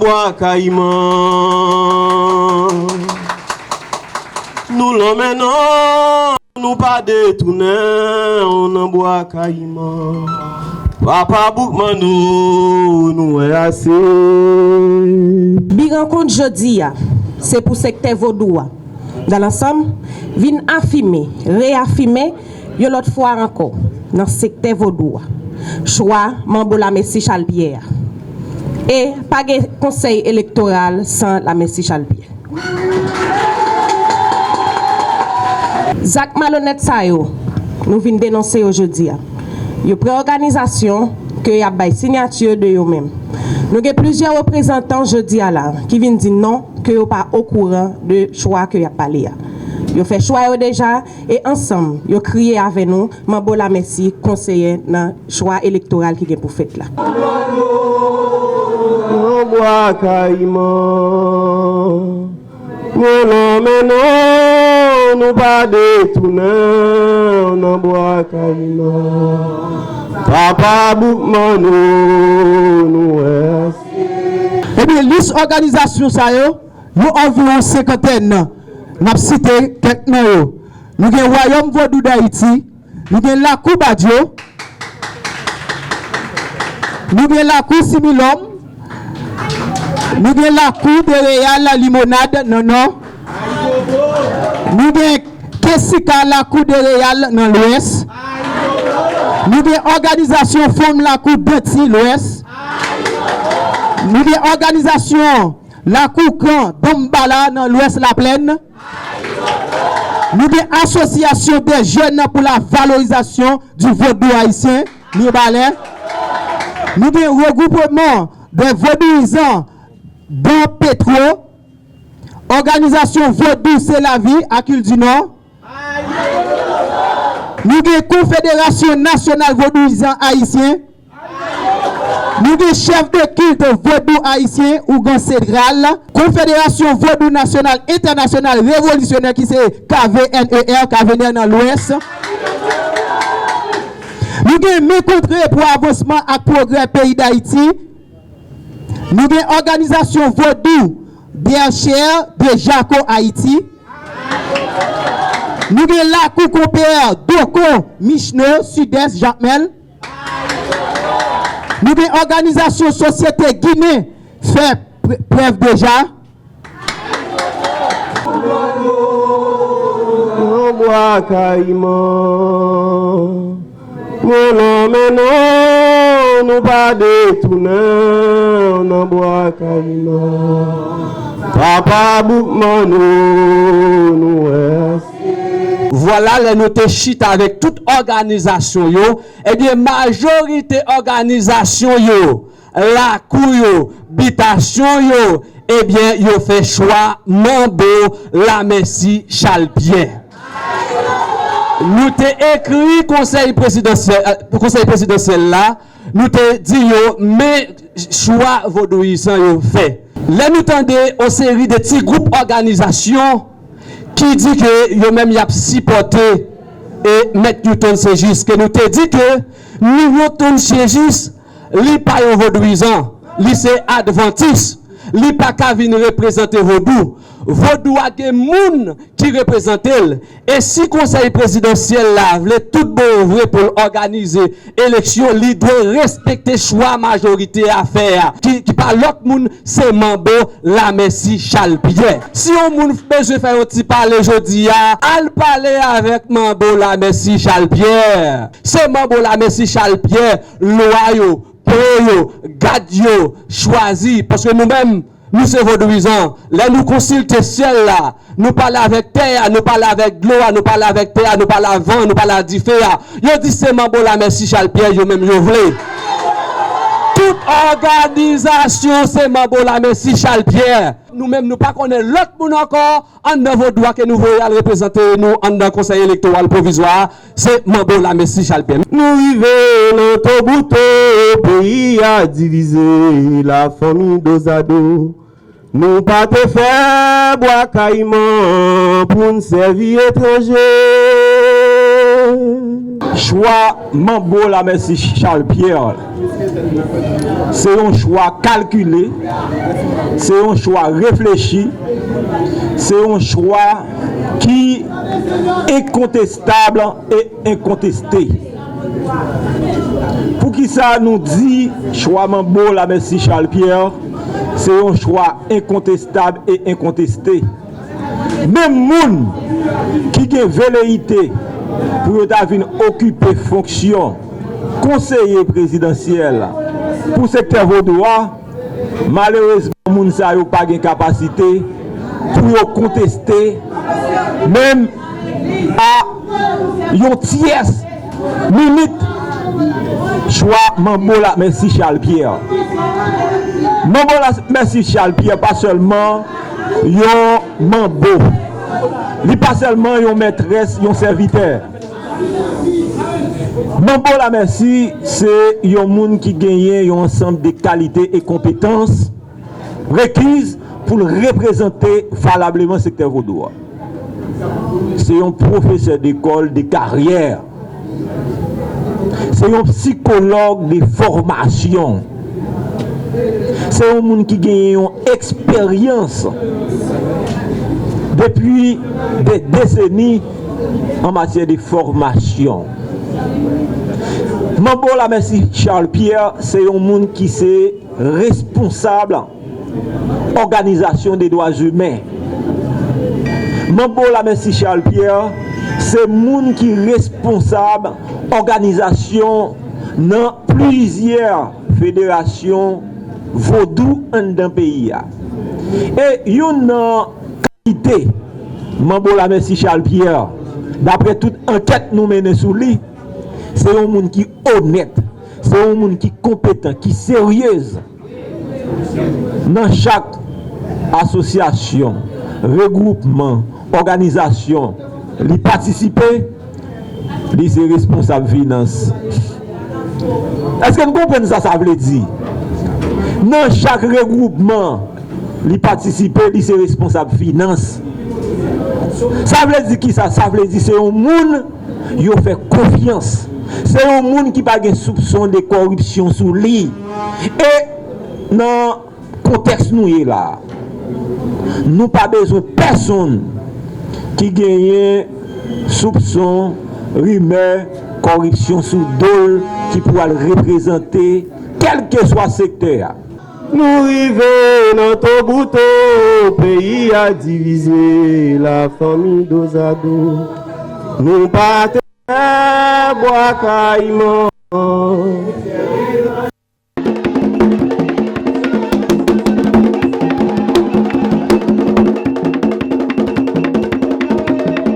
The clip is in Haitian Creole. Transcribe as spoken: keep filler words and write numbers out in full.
Bwa Kayiman. Nou lanmen non, nou pa detounen w nan Bwa Kayiman. Papa Boukman nou, nou wè ase. Bi rankont jodi a, se pou sektè vodou a, dan lansanm, vin afime, reyafime, yon lòt fwa ankò, nan sektè vodou a, chwa Manbo Lamèsi Chalpyè a. E pa gen konsèy elektoral san Lamèsi Chalpyè. Zak malonèt sa yo, nou vin denonse yo jodi a. Yo pran òganizasyon ke y ap bay siyati de yo menm. Nou gen plizyè reprezantan jodi a la ki vin di non, ke yo pa okouran de chwa ke y ap pale a. Yo fè chwa yo deja, e ansanm, yo kriye avè nou, Manbo Lamèsi, konseye nan chwa elektoral ki gen pou fèt la. Nan Bwa Kayiman, nou lanmen non, nou pa detounen w nan Bwa Kayiman. Papa Boukman nou, nou wè ase. Ebyen, lis òganizasyon sa yo, yo anviwon senkantèn. N ap site kèk nan yo. Nou gen Wayòm Vodou Dayiti, nou gen Lakou Badyo, nou gen Lakou Similòm, nou gen Lakou Dereyal Limonad nan Nò, nou gen Kesika Lakou Dereyal nan Lwès, nou gen òganizasyon Fanm Lakou Danti Lwès, nou gen òganizasyon Lakou Kan Danmbala nan Lwès Laplèn. Nou gen Association des Jeunes pour la Valorisation du Vodou Haïtien, Mibalè. Nou gen Regroupement des Vodouyizan dans Petro, Òganizasyon Vodou Se Lavi, Akil di Nò. Nou gen Konfederasyon Nasyonal Vodouyizan Ayisyen. Nou gen chèf de kilt vodou ayisyen, Ougan Sentral, Konfederasyon Vodou Nasyonal Entènasyonal Revolisyonè ki se K V N E R, K V N E R nan Lwès. Nou gen Men Kontre pou Avansman ak Pwogrè Peyi Dayiti. Nou gen òganizasyon vodou D H R de Jako Ayiti. Nou gen Lakou Konpè Doko Michno, Sidès, Jakmèl. Nou gen òganizasyon Sosyete Ginen fè pre- prèv deja. Nan Bwa Kayiman, nou lanmen non, nou pa detounen w nan Bwa Kayiman. Papa Boukman nou, nou wè ase. Vwala, lè nou te chita avèk tout òganizasyon yo, ebyen, majorite òganizasyon yo, lakou yo, bitasyon yo, ebyen, yo fè chwa Manbo Lamèsi Chalpyè. Nou te ekri konsèy prezidansyèl, konsèy prezidansyèl la, nou te di yo, men chwa vodouizan yo fè. Lè nou tande yon seri de ti gwoup òganizasyon ki di ke yo menm y ap sipòte e Mèt Newton St Juste, ke nou te di ke Newton St Juste, li pa yon vodouyizan, li se advantis, li pa ka vin reprezante vodou. Vodou a gen moun ki reprezante l. E si konsèy prezidansyèl la vle tout bon vre pou l òganize eleksyon, li dwe respekte chwa majorite a fè a, ki, ki pa lòt moun, se Manbo Lamèsi Chalpyè. Si yon moun bezwen fè yon ti pale jodi a, al pale avèk Manbo Lamèsi Chalpyè. Se Manbo Lamèsi Chalpyè, lwa yo, pwen yo, gad yo, chwazi, paske nou menm, nou se vodouyizan. Lè nou konsilte syèl la, nou pale avèk tè a, nou pale avèk dlo a, nou pale avèk tè a, nou pale a van, nou pale a dife a. Yo di se Manbo Lamèsi Chalpyè, yo menm yo vle. Tout òganizasyon se Manbo Lamèsi Chalpyè. Nou menm, nou pa konnen lòt moun ankò anndan vodou a ke nou voye al reprezante nou anndan konsèy elektoral pwovizwa a, se Manbo Lamèsi Chalpyè. Nou rive nan tobouto, peyi a divize, lafanmi dozado. Nou pa te fè Bwa Kayiman pou n sèvi etranje. Chwa Manbo Lamèsi Charles Pierre se yon chwa kalkile, se yon chwa reflechi, se yon chwa ki enkontestab e enkonteste. Poukisa nou di chwa Manbo Lamèsi Charles Pierre se yon chwa enkontestab e enkonteste? Menm moun ki gen veleyite pou yo ta vin okipe fonksyon konseye prezidansyèl pou sektè vodou a, malerezman, moun sa yo pa gen kapasite pou yo konteste menm a yon tyès minit chwa Manbo Lamèsi Charles Pierre. Manbo Lamèsi Charles Pierre pa sèlman yon manbo. Li pa sèlman yon mètrès, yon sèvitè. Manbo Lamèsi se yon moun ki genyen yon ansanm de kalite e konpetans rekiz pou l reprezante valableman sektè vodou a. Se yon pwofesè dekòl de karyè. Se yon sikològ de fòmasyon. Se yon moun ki genyen yon eksperyans depi de deseni an matyè de fòmasyon. Manbo Lamèsi Charles Pierre se yon moun ki se responsab òganizasyon de dwa imen. Manbo Lamèsi Charles Pierre se moun ki responsab òganizasyon nan plizyè federasyon vodou anndan peyi a. E youn nan kalite Manbo Lamèsi Charles Pierre, daprè tout ankèt nou mennen sou li, se yon moun ki onèt, se yon moun ki konpetan, ki seryez. Nan chak asosyasyon, regwoupman, òganizasyon li patisipe, li se responsab finans. Èske n konprann sa sa vle di? Nan chak regwoupman li patisipe, li se responsab finans. Sa vle di kisa? Sa vle di se yon moun yo fè konfyans. Se yon moun ki pa gen soupson de kòripsyon sou li. E nan kontèks nou ye la, nou pa bezwen pèsonn ki genyen soupson, rimè, kòripsyon sou do l ki pou al reprezante kèlkeswa sektè a. Nou rive nan Tobouto, peyi a divize, lafanmi dozado. Nou pa te Bwa Kayiman.